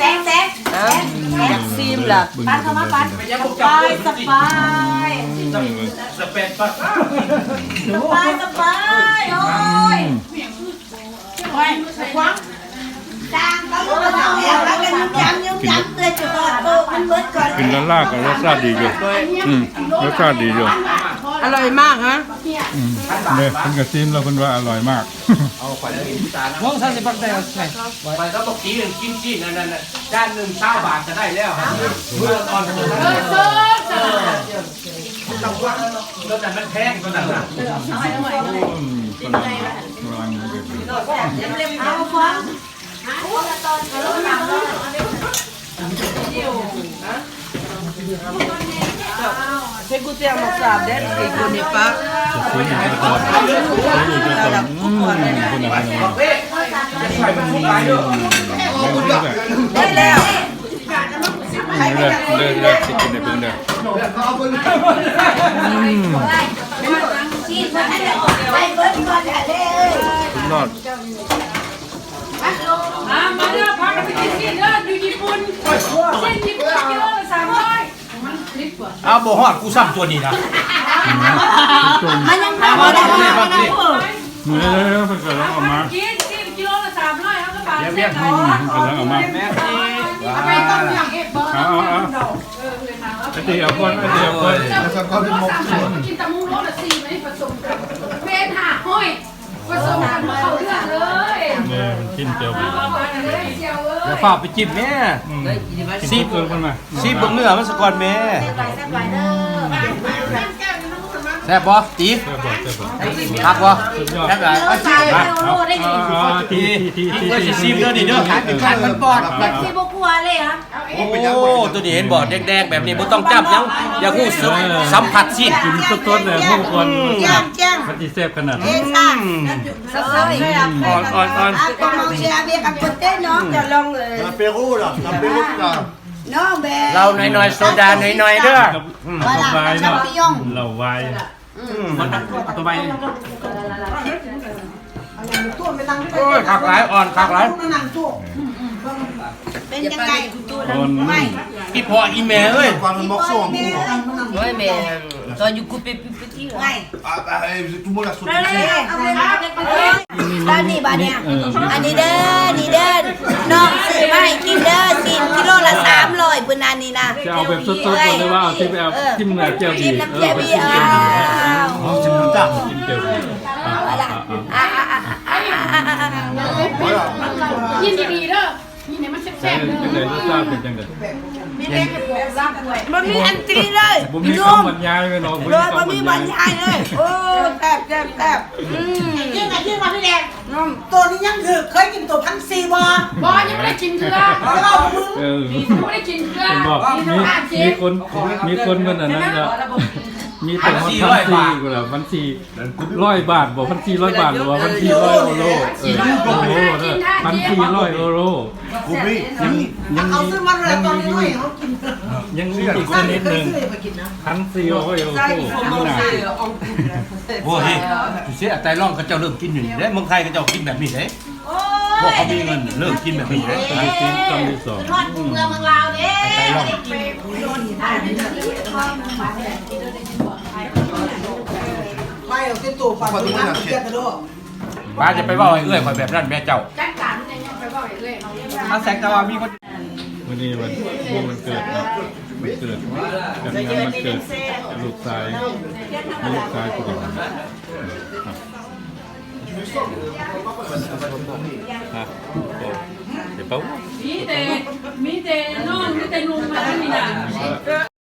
ແຊງ ແຊງ ເອົ້າ ແຊງ ຢາກຊີມລະ ປັນເຂົ້າມາ ປັນ ສະບາຍ ສະບາຍ ສະເປັດ ສະບາຍ ສະບາຍ ໂອ້ຍ ໂອ້ຍ ສາງເຂົາຢູ່ບໍ່ເທົ່າແລ້ວ ແລ້ວກໍຍຸບຍັບຍຸບຍັບ ເທື່ອຈະຮອດໂຕ ມັນເບິດກ່ອນ ກິນລ້າໆກໍລົດຊາດດີຢູ່ ອືມ ລົດຊາດດີຢູ່ ອະລ່ອຍມາກນະ ອືມ ເດ້ ເພິ່ນກໍຊີມແລ້ວ ເພິ່ນວ່າອະລ່ອຍມາກ ເອົາໄປແລ້ວອີກ ວງສາມສິບ ບັກແຕກ ໄປກັບບັກກີ້ກິນຊີ້ນອັນນັ້ນນະ ຈານໜຶ່ງຊາວບາດກໍໄດ້ແລ້ວ ເມື່ອກ່ອນ ເອີ ເອີ ເອີ ລະວັງ ໂຕນັ້ນມັນແພງ ໂຕນັ້ນນະ ອືມ ຝຣັ່ງ ຝຣັ່ງ ເອົາຄວາມ Seguite a mostrare che con i pa- ໄດ້ແລ້ວ ເລີກ ເລີກ ເລີກ ຊິກິນໃຫ້ເບິ່ງເດີ ອືມ ສຸດຍອດ. ມາ ມາເດີ ພາກັນໄປກິນຊີ້ນເດີ ຢູ່ຍີ່ປຸ່ນ ຊີ້ນຍີ່ປຸ່ນກິໂລລະສາມຮ້ອຍ ເອົາ ບໍ່ຮອດ ກູຊ້ຳຕົວນີ້ນະ ມັນຍັງມາບໍ່ໄດ້ ເອີ ເພິ່ນກຳລັງເອົາມາ ຊີ້ນ ຊີ້ນກິໂລລະສາມຮ້ອຍ ເຮົາກໍບາດແຊບ ເພິ່ນກຳລັງເອົາມາ ເອີ ເອົາໄປຕ້ມຢຳເອບບໍ່ ເອົາ ເອົາ ເອົາ ເອີ ໄອ້ຕີເອົາກ່ອນ ໄອ້ຕີເອົາກ່ອນ ກິນຕຳບັກຫຸ່ງໂລລະສີ່ ມັນປະສົມກັນ ເປັນຫ້າຮ້ອຍ ປະສົມກັນບໍ່ເຂົ້າເລື່ອງເລີຍ ແມ່ນກິນແຈ່ວບີ ຢ່າຟ້າວໄປຈິບແມ່ ອືມ ຊີມເບິ່ງເພິ່ນມາ ຊີມເບິ່ງເນື້ອມັນສະກ່ອນແມ່ ແຊບບໍ່ຕີ ແຊບບໍ່ ແຊບບໍ່ ຄັກບໍ່ ສຸດຍອດ ແຊບຫຼາຍ ເອົາ ເອົາ ເອົາ ເອົາ ຕີ ຕີ ຕີ ຕີ ຕີ ຊີມເດີນີ້ເດີ ຄັນມັນບອດ ຊິບໍ່ກົວເລີຍຫະ ໂອ້ ໂຕນີ້ເຫັນບໍ່ ແດງໆແບບນີ້ບໍ່ຕ້ອງຈ້ຳຫຍັງ ຢາກຮູ້ສຶກ ເອີ ສຳຜັດຊີ້ນ ກິນສົດໆແລ້ວຮູ້ກ່ອນ ອືມ ມັນຊິແຊບຂະໜາດໃດ ອືມ ອ່ອນໆໆ L'apéro là, l'apéro là. ເຫຼົ້າໜ້ອຍໆ ໂຊດາໜ້ອຍໆເດີ ອືມ ເຫຼົ້າວາຍເນາະ ເຫຼົ້າວາຍ ອືມ ມັນຕົວໃບ ໂອ້ຍ ຄັກຫຼາຍ ອ່ອນຄັກຫຼາຍ ເປັນຈັ່ງໃດ ອ່ອນ ອີ່ພໍ່ອີ່ແມ່ເອີຍ ໂອ້ຍ ແມ່ ຕອນຢູ່ກູເປປິປິຕິ Ah, bah, euh, tout le monde a sauté dessus. ຕອນນີ້ບາດນີ້ ເອີ ອັນນີ້ເດີ ນີ້ເດີ ນ້ອງຊື້ມາໃຫ້ກິນເດີ ຊີ້ນກິໂລລະສາມຮ້ອຍພຸ້ນ ອັນນີ້ນະ ຈະເອົາແບບສົດໆບໍ່ ຫຼືວ່າເອົາທີ່ແບບ ເອີ ຈິ້ມແບບແຈ່ວບີ ຈິ້ມນ້ຳແຈ່ວບີ ເອີ ເອົາ ຈິ້ມນ້ຳຕານ ຈິ້ມແຈ່ວບີ ອ່າ ອ່າ ອ່າ ອ່າ ອ່າ ອ່າ ອ່າ ອ່າ ອ່າ ອ່າ ອ່າ ອ່າ ຍິນດີເດີ ນີ້ນີ້ມັນແຊບໆເດີ ເປັນຈັ່ງໃດ ລົດຊາດເປັນຈັ່ງໃດ ບໍ່ມີອັນຕີເລີຍ ບໍ່ມີຄຳບັນຍາຍເລີຍເນາະ ໂດຍ ບໍ່ມີຄຳບັນຍາຍເລີຍ ໂອ້ ແຊບໆໆ ອືມ ກິນມາ ກິນມາພີ່ແດງ ໂຕນີ້ຍັງຖືກ ເຄີຍກິນໂຕພັນສີ່ບໍ່ ບໍ່ ຍັງບໍ່ໄດ້ກິນເທື່ອ ເອີ ຍັງບໍ່ໄດ້ກິນເທື່ອ ເຫັນບໍ່ ມີ ມີຄົນ ມີຄົນເພິ່ນອັນນັ້ນລະ ມີໂຕພັນສີ່ພຸ້ນລະ ພັນສີ່ ຮ້ອຍບາດບໍ່ ພັນສີ່ຮ້ອຍບາດ ຫຼືວ່າພັນສີ່ຮ້ອຍໂອໂລ ເອີ ໂອໂລເດີ ພັນສີ່ຮ້ອຍໂອໂລ ບໍ່ມີ ຍັງ ຍັງມີ ເອົາຊື້ມາແລ້ວຕອນນ້ອຍໆ ເຮົາກິນ ຍັງມີອີກຊະນິດໜຶ່ງ ຄັນຊີໂອໂອ ໂອ້ຍ ເສຍ ໄຕລອງເຂົາເຈົ້າເລີ່ມກິນຢູ່ນີ້ເດ້ ເມືອງໄທເຂົາເຈົ້າກິນແບບນີ້ເດ້ ພວກເຂົາມີເງິນເລີ່ມກິນແບບນີ້ເດ້ ອັນທີ່ສີ່ ກຳທີ່ສອງ ຮອດເມືອງລາວເດ້ ໄຕລອງ ໄປເອົາເຕັມໂຕ ປາດໂຕ ປາດ ຢ່າໄປເວົ້າໃຫ້ເອື້ອຍຂ້ອຍແບບນັ້ນແມ່ເຈົ້າ ຈັດການ ໄປເວົ້າໃຫ້ເອື້ອຍເຮົາ ເອົາແຊກ ແຕ່ວ່າມີຄົນ ມື້ນີ້ວັນ ວັນເກີດເນາະ ວັນເກີດ ຈັດງານວັນເກີດລູກຊາຍ ມີລູກຊາຍຜູ້ດຽວ ຮະ ໄປເປົ່າ ມີແຕ່ ມີແຕ່ນ້ອງ ມີແຕ່ໜຸ່ມມານີ້ນະ.